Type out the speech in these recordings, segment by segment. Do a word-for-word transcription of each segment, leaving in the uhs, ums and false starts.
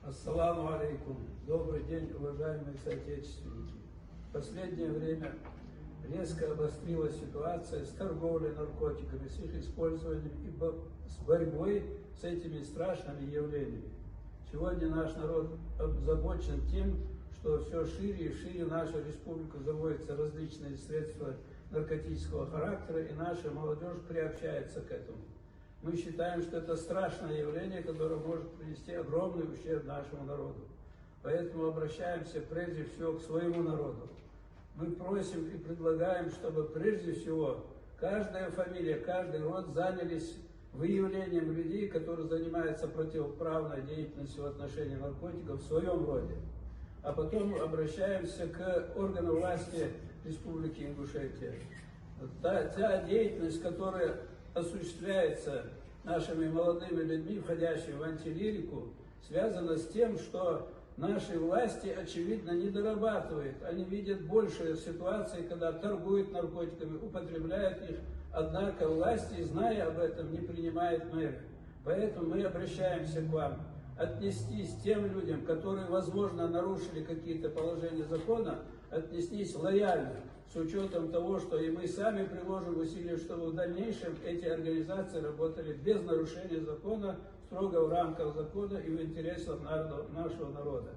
Ассаламу алейкум. Добрый день, уважаемые соотечественники. В последнее время резко обострилась ситуация с торговлей наркотиками, с их использованием и бо- с борьбой с этими страшными явлениями. Сегодня наш народ озабочен тем, что все шире и шире в нашу республику заводятся различные средства наркотического характера, и наша молодежь приобщается к этому. Мы считаем, что это страшное явление, которое может принести огромный ущерб нашему народу. Поэтому обращаемся прежде всего к своему народу. Мы просим и предлагаем, чтобы прежде всего каждая фамилия, каждый род занялись выявлением людей, которые занимаются противоправной деятельностью в отношении наркотиков в своем роде. А потом обращаемся к органам власти Республики Ингушетия. Та, та деятельность, которая осуществляется нашими молодыми людьми, входящими в антилирику, связана с тем, что наши власти, очевидно, не дорабатывают. Они видят больше ситуаций, когда торгуют наркотиками, употребляют их. Однако власти, зная об этом, не принимают меры. Поэтому мы обращаемся к вам отнестись к тем людям, которые, возможно, нарушили какие-то положения закона, отнестись лояльно, с учётом того, что и мы сами приложим усилия, чтобы в дальнейшем эти организации работали без нарушения закона, строго в рамках закона и в интересах народа, нашего народа.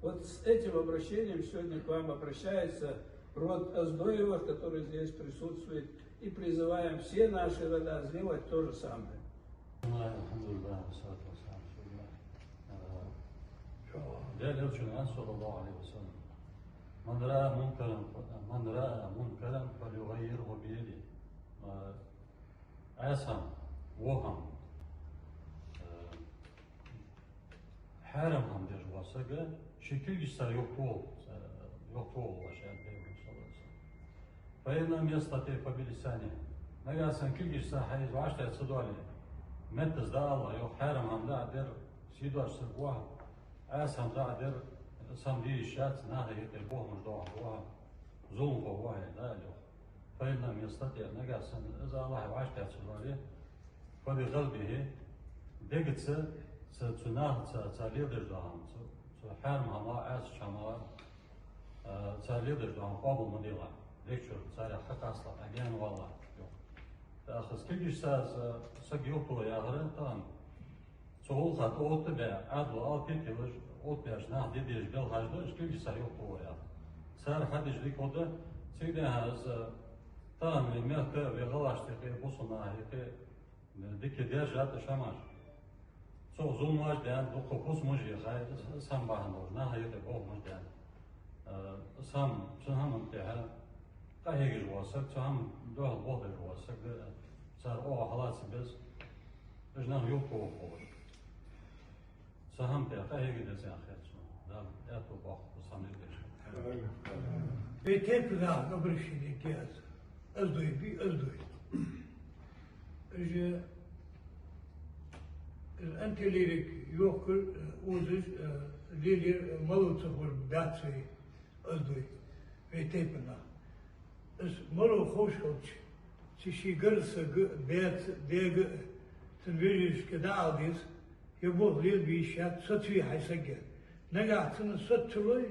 Вот с этим обращением сегодня к вам обращается род Оздоевых, который здесь присутствует, и призываем все наши рода сделать то же самое. بسم الله، الحمد لله، والصلاة والسلام على رسول الله. Э, Даьла Элчано аьннад, صلى الله عليه وسلم: من رأى منكرا، من رأى منكرا فليغيره بيده. Э, Ӏаьса хӀама, во хӀама, э, хьарам хӀама деш вола саг ший кулгашца юхатохалва, э, юхатохалва, аьннад Пайхамара, صلى الله عليه وسلم. فإن لم يستطع فبلسانه. Нагахьа санна кулгашца хьа из вӀаштӀехьа ца доале, меттаца дӀаала йоах, хьарам хӀама дӀадер, сий доацаш саг ва хьо, Ӏаьса хӀама дӀадер, сам де йиш яц, наха юкъе бохамаш доахаргва хьо, зуламхо ва хьо, дӀаала йоах. فإن لم يستطع, нагахьа санна из алахьа вӀаштӀехьа ца доале, فبقلبه, дегаца, цу, цу нахаца, цар леладеш дола хӀама, цу, цу хьарам хӀамах, Ӏаьсача хӀамах, а, цар леладеш дола хӀама къоабал ма делахь, дег чура царех хьакхаслахь, хьагаьнавалалахь, йоах. ТӀаккха из кулгашца из саг юхатоха яхар тахан цу гӀулакха тӀа оттабаь, Ӏаьдало алапи тиллаш, оттабаьча наха де дезаш белхаш да, из кулгашца юхатоха яхар. Цар хьадеш дика хургда, цигара из тахан вай мехка, вай гӀалгӀашта юкъе, бусалба наха юкъе дика даьржад уж хӀамаш. Цох зуламаш даьнна, дукха фусамаш ехай, сам бахьан долаш, наха юкъе бохамаш даьнна. Э, сам, цу хӀаман тӀехьа къахьегаш вола саг, цу хӀаман духьал болх беш вола саг, цар оагӀув хьалаца беза, уж нах юхатоха ховш. Цу хӀаман тӀехьа къахьега деза аьнна хет сона. Дала аьттув боаккхалба сона из деш. Вай тайпан наха обращени де аз. Оздой бий, Оздой. Уж, э, антилирика йохкар, э, озаш, э, лелаяр, э, мало ца ховш дац вай, Оздой, вай тайпан нах. Из мало ховш хилча, цу ший гаргара сага, баьца, даьга, цун вежарашка дӀаала деза, ер болх лелабе йиш яц, соцаве хьай саг, аьнна. Нагахьа санна соца ца лой,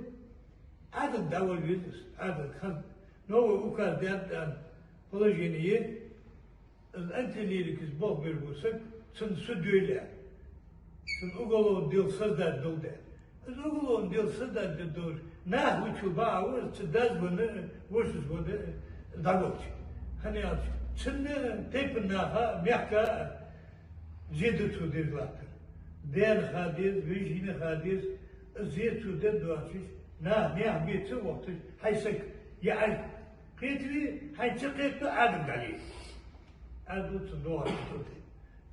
Ӏаьдалга дӀавала веза из, Ӏаьдалга. Хьан новый указ даьд аьнна положени я, из антилирика, из болх беш вола саг, цунна суд йойла, цунна уголовни дело создать долда. Из уголовни дело создать дергдолаш, нах вичул бакъахьа ва из, цу дас венна, вошас венна дӀаволча. ХӀана аьлча, цун тайпан наха, мехка зе да цо деш латтар. Даьна ха деза, вежарийна ха деза, зе цо дергдоацаш, нах, нах бе ца вохийташ, хьай саг, е Ӏа кхетаве, хьайна ца кхетадо, Ӏаьдалга дӀале. Ӏаьдало цунна доагӀар ца тохе.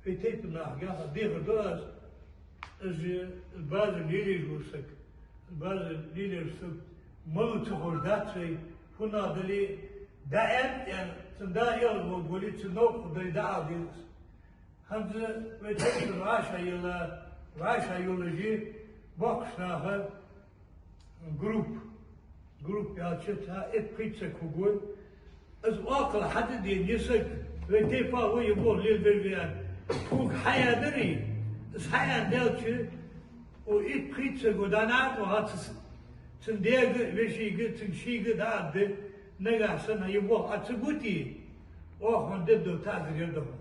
Вай тайпан нахага дехар ду аз, из базар лелаеш вола саг, базар лелаеш саг мало ца ховш дац вай, фуннагӀа дале а, дӀааьннад аьнна, цун да эгӀазло боле, цун новкъа дале дӀаала деза из. ХӀанз вай тайпан вӀашагӀъелла, вӀашагӀйолаш я боккхийча наха группа. Группа аьлча, цхьа итт-пхийтта саг хургва. Из оакхал хьададена, ер саг вай тайпан ва, ер болх лелабеш ва аьнна, хьога хьаяьннай, из хьаяьнна даьлча, Укх итт-пхийтта саго дӀанахьа ваха ца саг. Цун даьга, вешийга, цун шийга дӀааргда, нагахь санна ер болх Ӏа ца бутий, оаха хьона дергдола таӀазар ер да хьона.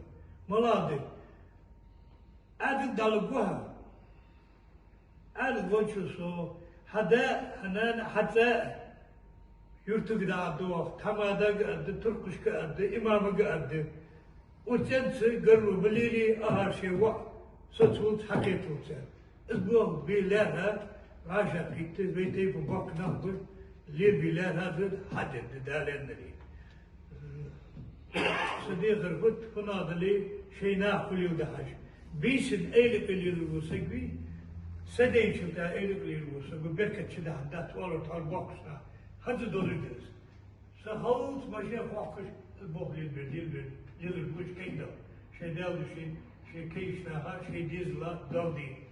МалагӀа да? Ӏаьдалга дӀалургва хьо. Ӏаьдалга волча со, хьа да, хьа нана, хьа цӀа юртага дӀааргда оаха, тхьамадага аргда, туркхашка аргда, имамага аргда. Укх цӀенца гаргало ма лелае, ахар шоай воӀ соцавалца, хьакхетавалца. Из болх бе лаьрхӀа, вӀашагӀкхийтта, вай тайпан боккха нах ба, лелабе лаьрхӀа да, хьадергда Дала аьннаре. Са дехар хӀаьта, хӀанз дале, шоай нах хулил да хьажа. Бийсанна эйла къе лелаш вола саг вий, са дайначул тӀехьа эйла къе лелаш вола саг ва, беркат чудахьаргдац оалар тхьовра боккхийча наха. ХӀанз долаш да из. Са хӀаллалца машен хохкаш, болх лелабе, лелабе, лелаш буча кайдал. Шоай Даьла души, шоай кайча наха, шоай дезала Далла дийна.